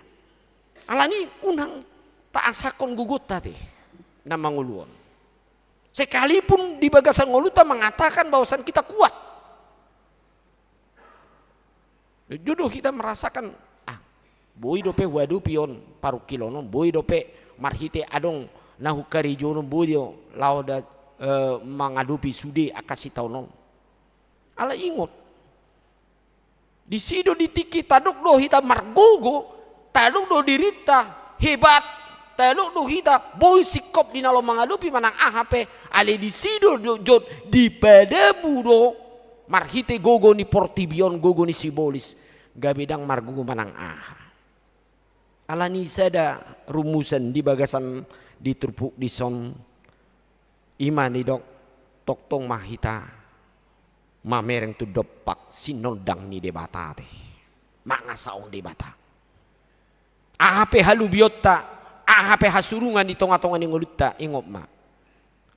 Alani unang taasahon gogonta ate na mangolu on. Sekalipun di bagasan ngolunta mengatakan bahwasan kita kuat. Jotjot do hita merasakan, ah, boi dope huadopi on parungkilon on, boi dope marhite adong na hukarejoi on, boi do laho da, eh, mangadopi sude angka sitaonon. Alai ingot, disi do di tingki tadok do hita margogo, tadok do dirinta hebat, tadok do hita boi singkop di na laho mangadopi manang aha pe, alai disi do jotjot dipadabu do marhite gogo ni portibi on, gogo ni sibolis, gabe ndang margogo manang aha. Alani sada rumusan di bagasan di turpuk dison, i ma didok, tongtong ma hita mamereng tu dompak sinondang ni Debata ate. Mangasahon Debata. Aha pe halubionta, aha pe hasurungan di tonga-tonga ni ngolunta, ingot ma.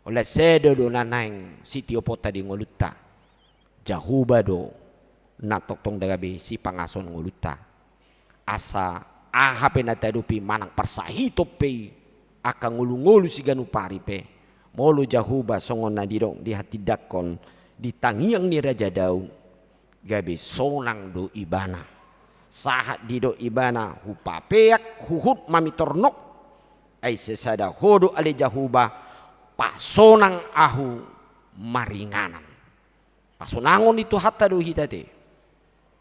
Holan sada do na naeng sitioponta di ngolunta. Jahowa do na tongtong da gabe sipangasahon ngolunta. Asa aha pe na tadopi manang parsahiton pe i, angka ngolu-ngolu siganup ari pe, molo Jahowa songon na didok dihatindangkon di tangiang ni Raja Daud, gabe sonang do ibana. Sahat didok ibana, hupapeak huhut mamitornok, ai sisada Ho do ale Jahowa, pasonang ahu maringanan. Pasonangon ni Tuhanta do hita ate.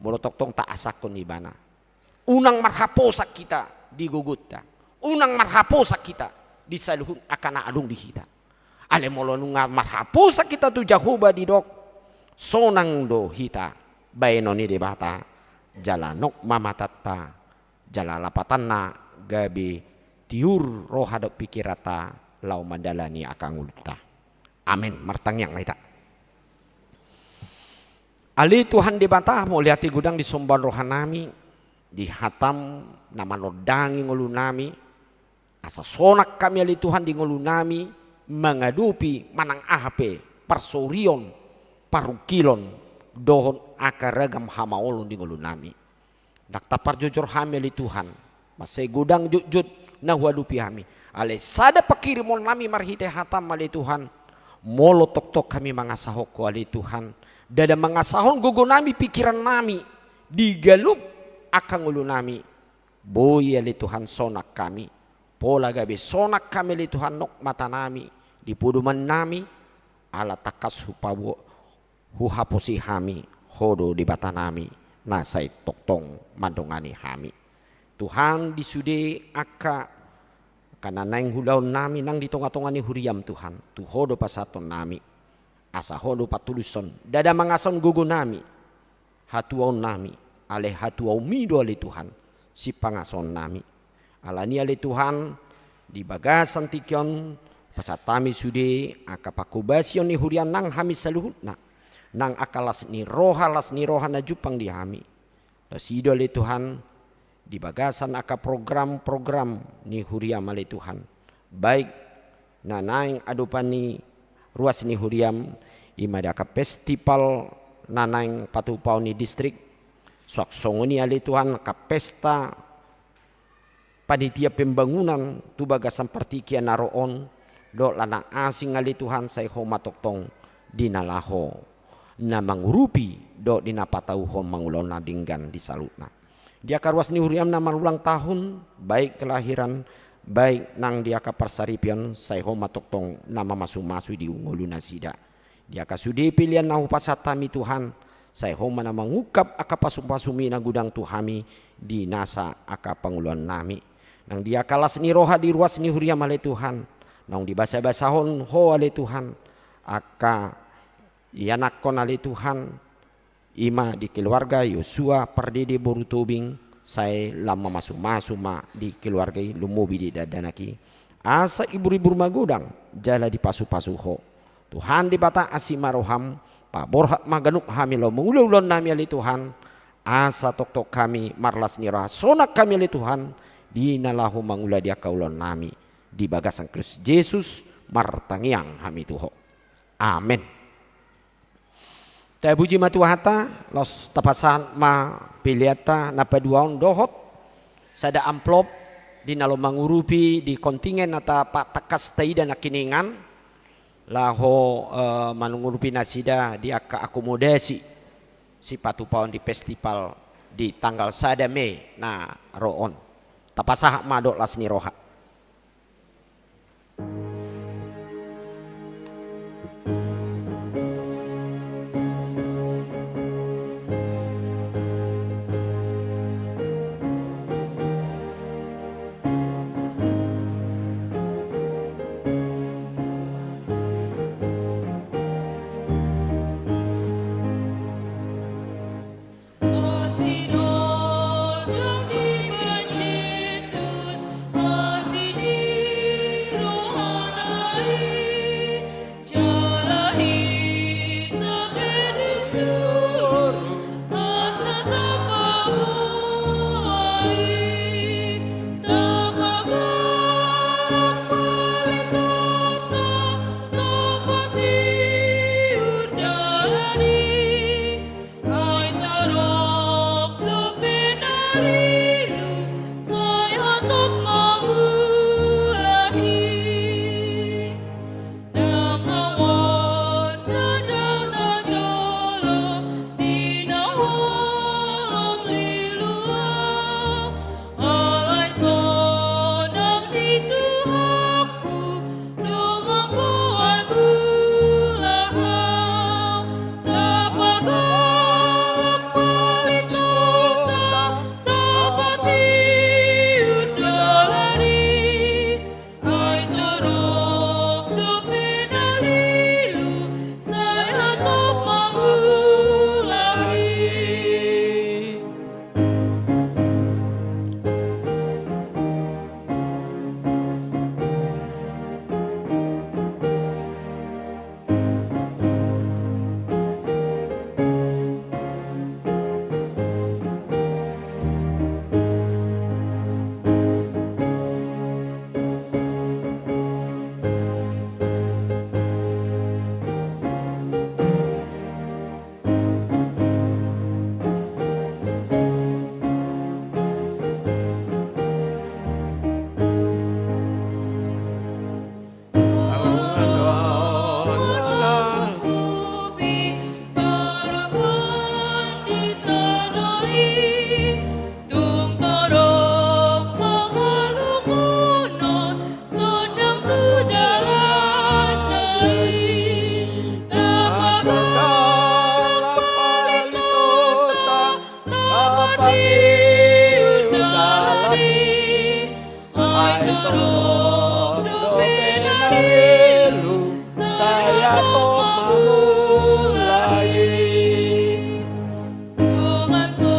Molo tongtong taasahon ibana. Unang marhaposan hita di gogonta. Unang marhaposan hita di saluhut angka na adong di hita. Alai molo nunga marhaposan hita tu Jahowa didok, sonang do hita baenon ni Debata, jala nok ma matanta, jala lapatanna gabe tiur roha dohot pikiranta laho mandalani angka ngolunta. Amen. Martangiang ma hita. Ale Tuhan Debata, mauliate godang di sombaon rohanami, di hataM na manondangi ngolunami, asa sonang hami ale Tuhan di ngolunami, mangadopi manang aha pe, parsorion, parungkilon, dohot angka ragam hamaolon di ngolunami. Ndang taparjojor hami ale Tuhan, mansai godang jotjot na huadopi hami. Alai sada pangkirimonnami marhite hataM ale Tuhan, molo tongtong hami mangasahon Ho ale Tuhan, ndada mangasahon gogonami pikirannami, di ganup angka ngolunami, boi ale Tuhan sonang hami, pola gabe sonang hami ale Tuhan nok matanami, di podomannami, ala tangkas hupabuat, huhaposi hami, Ho do Debatanami, na sai tongtong mandongani hami. Tuhan, di sude angka, angka na naeng ulaonnami nang di tonga-tonga ni huriam, Tuhan, tu Ho do pasahatonnami. Asa Ho do patuluson, ndada mangasahon gogonami, hatuaonnami, alai hatuaonMi do ale Tuhan, sipangasahononnami. Alani i ale Tuhan, di bagasan tingki on, pasahat hami sude angka panghobasion ni huriaM nang hami saluhutna, nang angka las ni roha, las ni roha na jumpang di hami. Laos i do ale Tuhan, di bagasan angka program-program ni huriaM ale Tuhan, baik na naeng adopan ni ruas ni huriaM, i ma di angka festival na naeng patupaon ni distrik, suang songon i ale Tuhan angka pesta panitia pembangunan tu bagasan partingkian na ro on, dohot na asing ale Tuhan, sai Ho ma tongtong di na laho na mangurupi dohot di na patauhon mangulahon na denggan di saluhutna. Di angka ruas ni huriaM na marulang tahun, baik kelahiran, baik nang di angka parsaripeon, sai Ho ma tongtong na mamasu-masu di ngolu nasida. Di angka sude pelean na hupasahat hami Tuhan, sai Ho ma na mangungkap angka pasu-pasuMi na godang tu hami di nasa angka pangulaonnami. Nang di angka las ni roha di ruas ni huriaM ale Tuhan, naung dibasa-basahon Ho ale Tuhan, angka ianakhon ale Tuhan, i ma di keluarga Yosua Pardede boru Tobing, sai lam mamasu-masu ma di keluarga i, lumobi di dakdanak i. Asa ibur-ibur magodang, jala dipasu-pasu Ho. Tuhan Debata, asi ma rohaM, paborhat ma ganup hami laho mangula ulaonnami ale Tuhan, asa tongtong hami marlas ni roha sonang hami ale Tuhan, di na laho mangula di angka ulaonnami. Di bagasan Kristus Jesus martangiang hami tu Ho. Amen. Tapuji ma Tuhanta, laos tapasahat ma peleanta na paduahon dohot sada amplop di na laho mangurupi di kontingen na tapatangkas taida nangkiningan, laho, eh, mangurupi nasida di angka akomodasi sipatupaon di festival di tanggal sada Mei na ro on. Tapasahat ma dohot las ni roha. Ai torop dope na lilu, sai hatop ma mulak i. Dongan so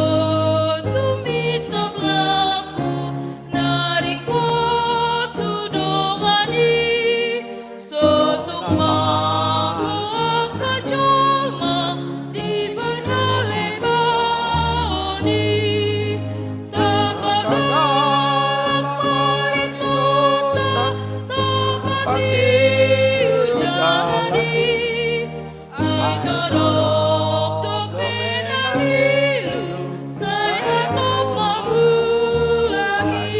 tumintop lampu na ringkot tu dongan i, so tung manggohi angka jolma di bagasan halebaon i. Tapagalak palintonta, tapatiur dalan i. Ai torop dope na lilu, sai hatop ma mulak i.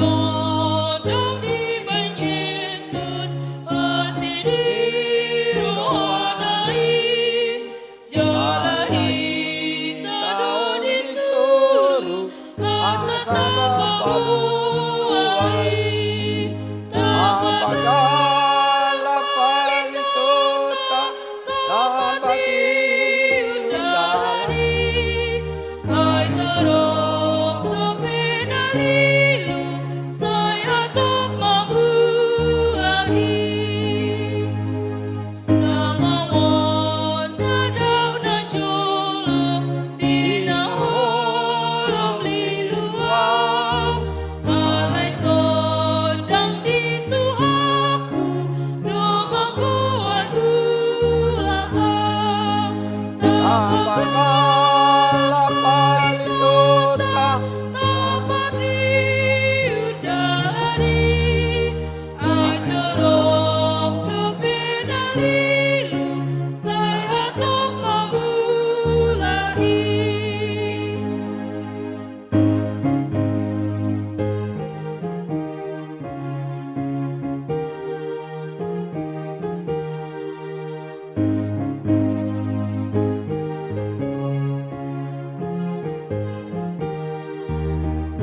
Marsinondang dibahen Jesus, asi di rohana i, jala hita do disuru asa tapaboa i. Tapagalak palintonta, tapatiur dalan i. Ai torop dope na lilu, sai hatop ma mulak i. Tangiangon na dao na jolo di na holom lilu au, alai sondang di Tuhanku do mamboan mulak au. Tapagalak palintonta, tapatiur dalan i. Ai torop dope na lilu, sai hatop ma mulak i.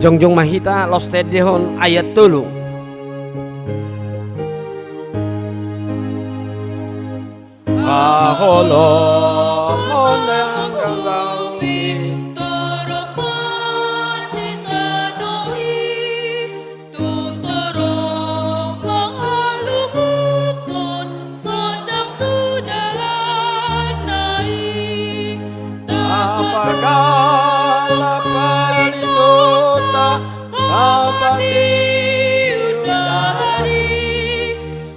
Jongjong ma hita, laos taendehon ayat tolu. Haholomon na gabe torop ni tano i, tung torop mangalunguthon sondang tu dalanna i. Tapagalak palintonta, tapatiur dalan i.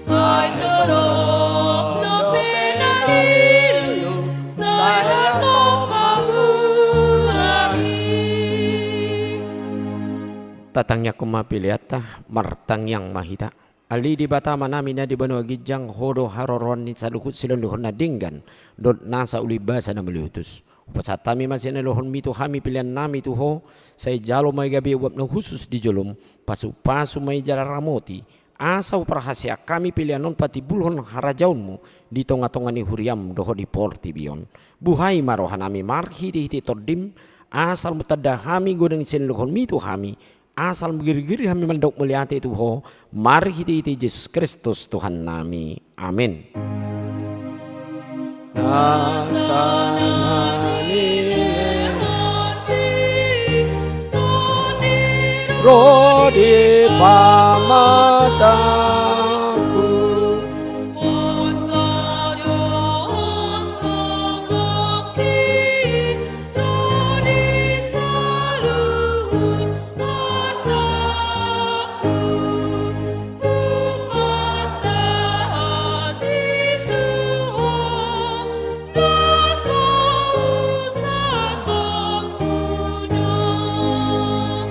Ai torop dope na lilu, sai hatop ma mulak i. Tatangiangkon ma peleanta, martangiang ma hita. Ale Debata Amanami na di banua ginjang, Ho do haroroan ni saluhut silehonlehon na denggan dohot nasa uli basa na mauliutus. Hupasahat hami ma sian na nilehonMi tu hami peleannami tu Ho, sai jalo ma i gabe uap na hushus di joloM, pasupasu ma i jala ramoti, asa huparhaseang hami pelean on patimbulhon harajaonMu di tongatonga ni huriaM dohot di portibi on. Buhai ma rohanami marhitehite TondiM, asa molo tanda hami godang ni silehonlehonMi tu hami, asa molo girgir hami mandok mauliate tu Ho, marhitehite Jesus Kristus Tuhannami. Amen. Nasa na nilehonMi ro di pamatangku, hosa dohot gogongki ro di saluhut artangku, hupasahat i tu Ho na so husangapon hudok.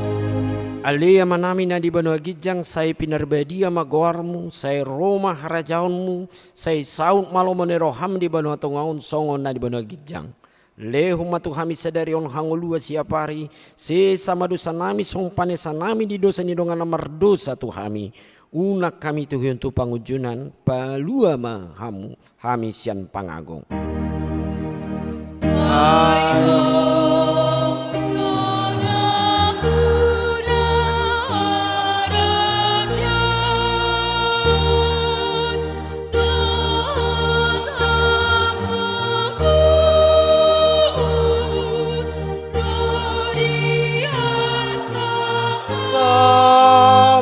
Ale Amanami na di banua ginjang, sai pinarbadia ma goarmu, sai ro ma harajaonmu, sai saut ma lomo ni roham di banua tonga on songon na di banua ginjang. Lehon ma tu hami sadari on hangoluan siapari, sesa ma dosanami songon panesanami di dosa ni dongan na mardosa tu hami. Unang hami tuduhon tu pangunjunan, palua ma hamu hami sian pangago.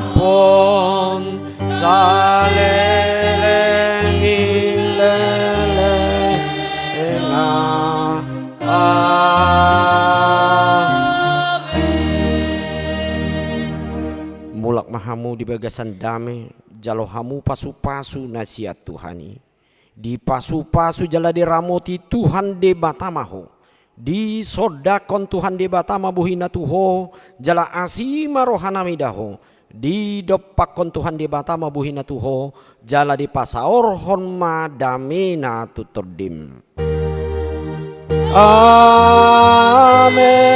Tapon saleleng ni lelengna. Amen. Mulak ma hamu di bagasan dame, jalo hamu pasupasu na sian Tuhan i. Dipasupasu jala diramoti Tuhan Debata ma ho. Disondangkon Tuhan Debata ma bohina tu ho, jala asi ma rohanami da ho. Didompakkon Tuhan Debata ma bohina tu ho, jala dipasaorhon ma damena tu tondim. Amen.